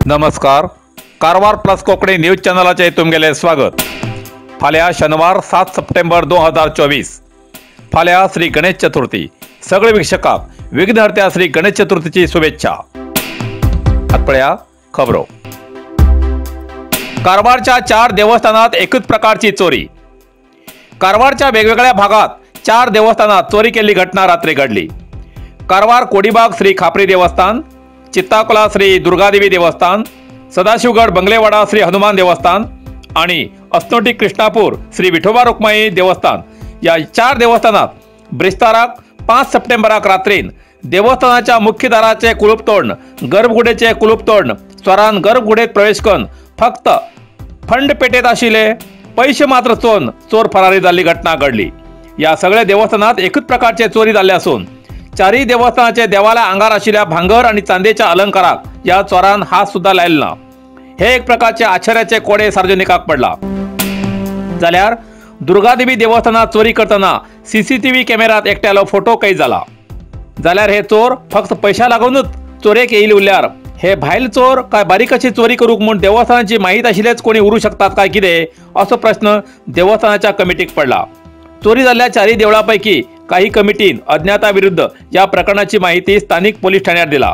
नमस्कार, Karwar plus Konkani news चॅनलाचे तुमगेले स्वागत। फाल्यां शनिवार 7 सप्टेंबर 2024 फाल्यां श्री गणेश चतुर्थी। सगळे वीक्षकांक विघ्नहर्त्या श्री गणेश चतुर्थीची शुभेच्छा। आतां पळया खबरो। कारवारच्या 4 देवस्थानात एकूच प्रकारची चोरी। कारवारच्या वेगवेगळ्या भागात 4 देवस्थानात चोरी केल्ली घटना रात्री घडली। कारवार कोडीबाग श्री खापरी देवस्थान, चित्ताकोला श्री दुर्गादेवी देवस्थान, सदाशिवगड बंगलेवाडा श्री हनुमान देवस्थान आणि अस्नोटी कृष्णापूर श्री विठोबा रुक्माई देवस्थान या 4 देवस्थानात ब्रेस्ताराक 5 सप्टेंबराक रात्रीन देवस्थानाच्या मुख्य दाराचे कुलूप तोडून, गर्भगुडेचे कुलूप तोडून चोरान गर्भगुडेत प्रवेश करून फक्त फंड पेटेत आशिल्ले पैसे मात्र चोरून चोर फरारी जाल्ली घटना घडली। या सगळ्या देवस्थानात एकूच प्रकारचे चोरी जाल्ले असून चारही देवस्थानाचे देवाला आंगार आशिल्ल्या भांगर आणि चांदेच्या अलंकाराक या चोरान हात सुद्धा लायलो ना। हे एक प्रकारचे आश्चर्याचे कोडे सार्वजनिकाक पडला। जाल्यार दुर्गादेवी देवस्थानात चोरी करतना सीसीटीव्ही कॅमेरात एकट्यालो फोटो कैद जाला। जाल्यार हे चोर फक्त पैशा लागूनच चोरेक येयले उरल्यार हे भायल चोर काय बारीक अशी चोरी करूंक म्हूण देवस्थानाची माहीत आशिल्लेच कोणी उरूं शकतात काय कितें असो प्रश्न देवस्थानाच्या कमिटीक पडला। चोरी जाल्ल्या चारही देवळां पैकी काही कमिटीन अज्ञाता विरुद्ध या प्रकरणाची माहिती स्थानिक पोलीस ठाण्यात दिला।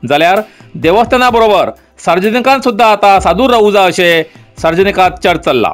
जाल्यार देवस्थानाबरोबर सार्वजनिकांत सुद्धा आता सादूर रावू जाय अशें सार्वजनिकांत चर्च चल्ला।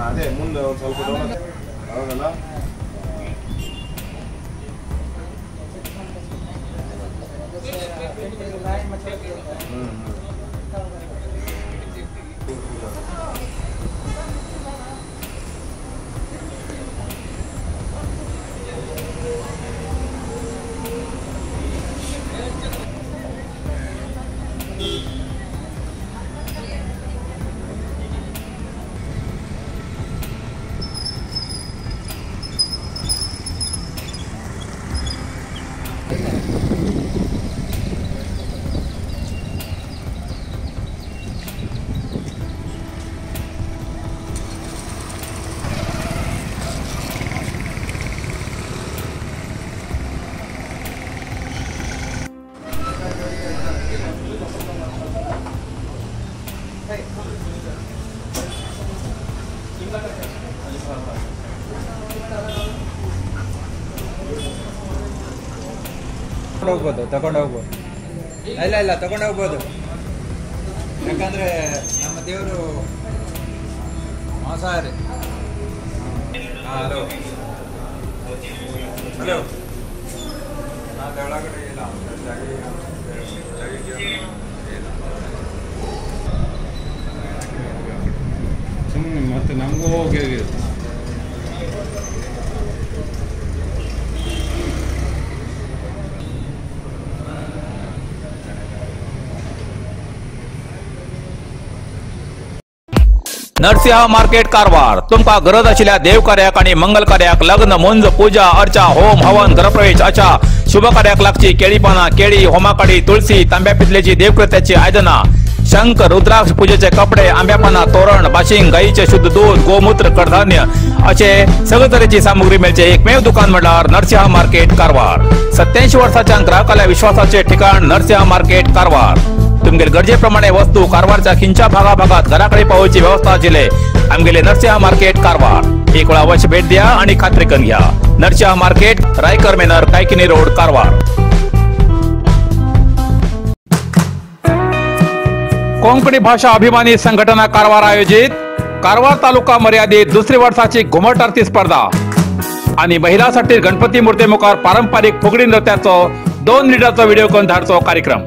ಅದೇ ಮುಂದೆ ಒಂದು ಸ್ವಲ್ಪ ಹೌದಲ್ಲ. ಹೋಗ್ಬೋದು, ತಗೊಂಡು ಹೋಗ್ಬೋದು. ಇಲ್ಲ ಇಲ್ಲ, ತಗೊಂಡು ಹೋಗ್ಬೋದು. ಯಾಕಂದರೆ ನಮ್ಮ ದೇವರು ಮಾಂಸಾಹಾರಿ. ಹಲೋ ಹಲೋ, ಒಳಗಡೆ ಇಲ್ಲ. ಸುಮ್ಮನೆ ಮತ್ತೆ ನಮಗೂ ಹೋಗಿ नरसिंह मार्केट कारवार तुमकां गरज आशिल्ल्या देवकार्याक आनी मंगल कार्याक लग्न, मुंज, पूजा अर्चा, होम हवन, गृहप्रवेश अशा शुभ कार्याक लागची केळी पानां, केळी, होमाकाडी, तुळसी, तांब्या पितलेची देवकृत्याची आयदनां, शंख, रुद्राक्ष, पूजेचे कपडे, आंब्या पानां, तोरण, बाशिंग, गायीचे शुद्ध दूध, गोमूत्र, कडधान्य अशे सगळे तरेची सामुग्री मेळचे एकमेव दुकान म्हळ्यार नरसिंह मार्केट कारवार. 87 वर्साच्या ग्राहकाल्या विश्वासाचे ठिकाण नरसिंह मार्केट कारवार. तुमगेले गरजे प्रमाणे वस्तू कारवारच्या खिंच्या भागा भागात घराकडे पावोवची व्यवस्था आशिल्ले आमगेले नरसिंह मार्केट कारवार. एक वेळा अवश्य भेट द्या आणि खात्री करून घ्या. Narasimha market, Raikar manor, Kaikini road, Karwar. Konkani भाषा अभिमानी संघटना कारवार आयोजित कारवार तालुका मर्यादित दुसरी वर्षाची घुमट आरती स्पर्धा आणि महिलांसाठी गणपती मूर्ती मुखार पारंपरिक फुगडी नृत्याचो 2 मिनिटाचो व्हिडिओ करून धाडचो कार्यक्रम.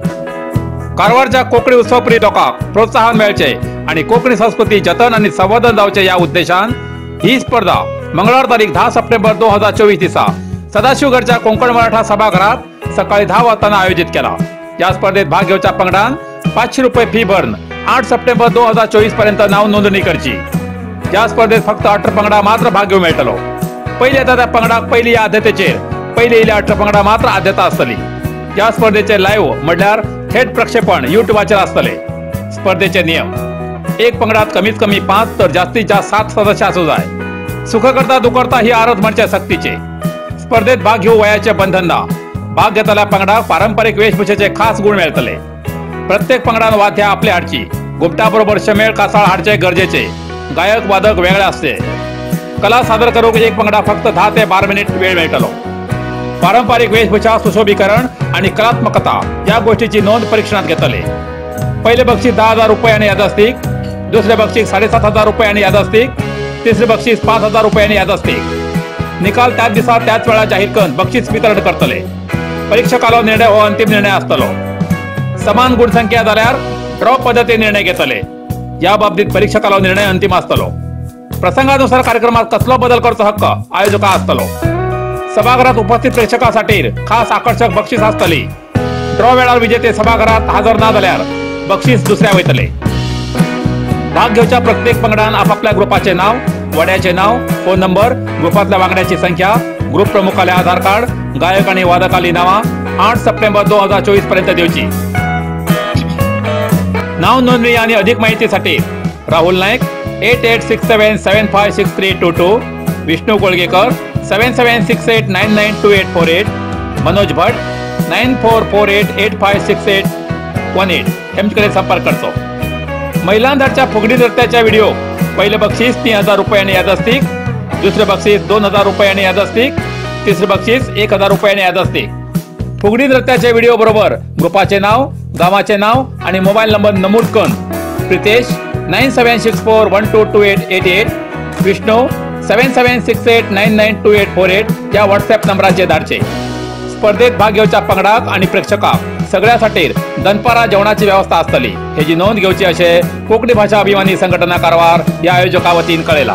कारवारच्या कोंकणी उत्सवप्रिय लोकांक प्रोत्साहन मेळचे आणि कोंकणी संस्कृती जतन आणि संवर्धन जावचे या उद्देशान ही स्पर्धा मंगळवार तारीख 10 सप्टेंबर 2024 दिसा सदाशिवगडच्या कोंकण मराठा सभागृहात सकाळी 10 वाजता आयोजित केला. या स्पर्धेत भाग घेवच्या पंगडान 500 रुपये फी भरून 8 सप्टेंबर 2024 पर्यंत नाव नोंदणी करची. या स्पर्धेत फक्त 18 पंगडा मात्र भाग घेऊ मेळटलो. पहिले येता त्या पंगडाक पहिली या आद्यतेचेर पहिले येयल्या 18 पंगडा मात्र आद्यता आसतली. या स्पर्धेचे लाईव्ह म्हणल्यार थेट प्रक्षेपण युट्यूबाचेर आसतले. स्पर्धेचे नियम: एक पंगडात कमीत कमी 5 तर जास्तीत जास्त 7 सदस्य आसूं जाय. सुख करता दुखरता ही आरत म्हणचे सक्तीचे. स्पर्धेत भाग घेऊ वयाचे बंधन ना. भाग घेतल्या पंगडाक पारंपरिक वेशभूषेचे खास गुण मेळटले. प्रत्येक पंगडान वाद्या आपले हाडची. घुमटा बरोबर शमेळ कासाळ हाडचे गरजेचे. गायक वादक वेगळे असते. कला सादर करूक एक पंगडा फक्त 10 ते 12 मिनिट वेळ मेळटलो. पारंपरिक वेशभूषा, सुशोभीकरण आणि कलात्मकता या गोष्टीची नोंद परीक्षणात घेतले. पहिले बक्षीस 10,000 रुपये आणि यादस्तिक, दुसरे बक्षीस 7,500 रुपये आणि यादस्तिक, तिसरे बक्षीस 5,000 रुपये आणि यादस्तिक. निकाल त्याच दिसा त्याच वेळा जाहीर करून बक्षीस वितरण करतले. परीक्षकालो निर्णय हो अंतिम निर्णय आसतलो. समान गुणसंख्या जाल्यार ड्रॉ पद्धतीन निर्णय घेतले. या बाबतीत परीक्षकालो निर्णय अंतिम आसतलो. प्रसंगानुसार कार्यक्रमात कसलो बदल करचो हक्क आयोजका आसतलो. सभागृहात उपस्थित प्रेक्षकांसाठी खास आकर्षक बक्षीस आसतली. ड्रॉ वेळार विजेते सभागृहात हजर ना जाल्यार बक्षीस दुसऱ्या वयतले. भाग घेवच्या प्रत्येक पंगडान आपापल्या ग्रुपाचे नाव, वड्याचे नाव, फोन नंबर, ग्रुपातल्या वांगड्याची संख्या, ग्रुप प्रमुखाले आधार कार्ड, गायक आणि वादकाली नावा 8 सप्टेंबर 2024 पर्यंत दिवची. नाव नोंदणी आणि अधिक माहितीसाठी राहुल नाईक 8867756322, विष्णू कोळगेकर 7768992848, मनोज भट 9448856818 हेमच्याकडे संपर्क करतो. महिलांधारच्या फुगडी नृत्याच्या व्हिडिओ पहिले बक्षीस 3,000 रुपये आणि यादस्तिक, दुसरे बक्षीस 2,000 रुपये आणि यादस्तिक, तिसरे बक्षीस 1,000 रुपये आणि यादस्तिक. फुगडी नृत्याचे व्हिडिओ बरोबर ग्रुपाचे नाव, गावाचे नाव आणि मोबाईल नंबर नमूद करून प्रितेश 9764122888, विष्णू 7768992848 या व्हॉट्सअप नंबराचे धाडचे. स्पर्धेत भाग घेवच्या पंगडाक आणि प्रेक्षकाक सगळ्यासाठी दनपारा जेवणाची व्यवस्था आसतली हेजी नोंद घेवची अशें कोंकणी भाषा अभिमानी संघटना कारवार या आयोजका वतीन कळयला.